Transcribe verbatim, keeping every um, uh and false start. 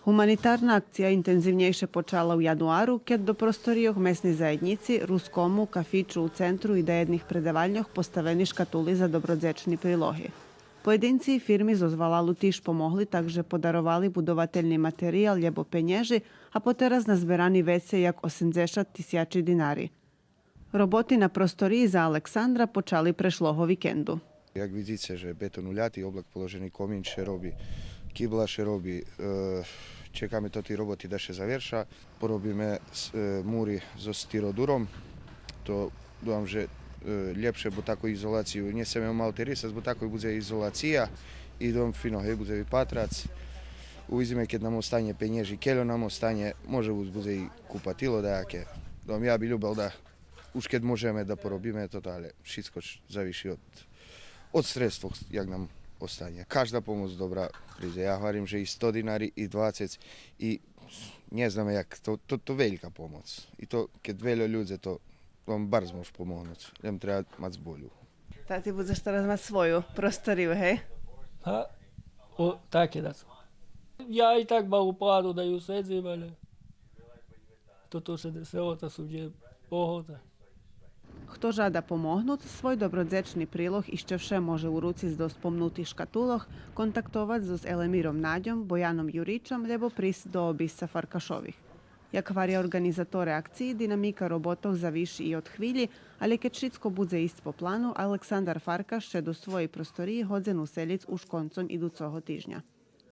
Гуманитарна акция интензивнєйше почала у януару, кед до просторийох Месней заєднїци, Рускому, кафичу у центру и даєдних предавальньох поставени шкатули за добродзечни прилоги. Поєдинци и фирми зоз валалу тиж помогли, так же подаровали будовательни материял лєбо пенєжи, а потераз назберани вецей як осемдзешат тисячи динари. Роботи на просториї за Александра почали прешлого викенду. Як видзице же бетон уляти, облак положени, комин ше роби, кибла ше роби, е, чекаме тоти роботи да ше заверша. Поробиме с-, е, мури зоз стиродуром, то думам же, е, лєпше, бо таку изолацию нє сцеме малтерисац, бо таку будзе изолация и думам фино, гей, будзе випатрац. Увидзиме кед нам останє пенєжи, кельо нам останє, може буц будзе и купатило даяке. Думам, я би любел да уж кед можеме да поробиме тото, але шицко ш-, зависи од, од средствох як нам останє. Кажда помоц добра придзе. Я гварим же и сто динари, и двацец, и нє знаме як, то, то, то велька помоц. И то кед вельо людзе, то вам барз мож помогнуц. Лєм треба мац волю. Та ти будзеш тераз мац свою просторию, гей? Га, о, таке дацо. Я и так мал у плану да ю седзим, але тото ше десело, та сом нє могол, та. Хто жада помогнуц, свой добродзечни прилог ище вше може уруциц до спомнутих шкатулох, контактовац зоз Елемиром Надьом, Бояном Юричом лєбо присц до обисца Фаркашових. Як гваря орґанизаторе акциї, динамика роботох завиши и од хвилї, але кед шицко будзе исц по плану, Александар Фаркаш ше до своєй просториї годзен уселїц уж концом идуцого тижня.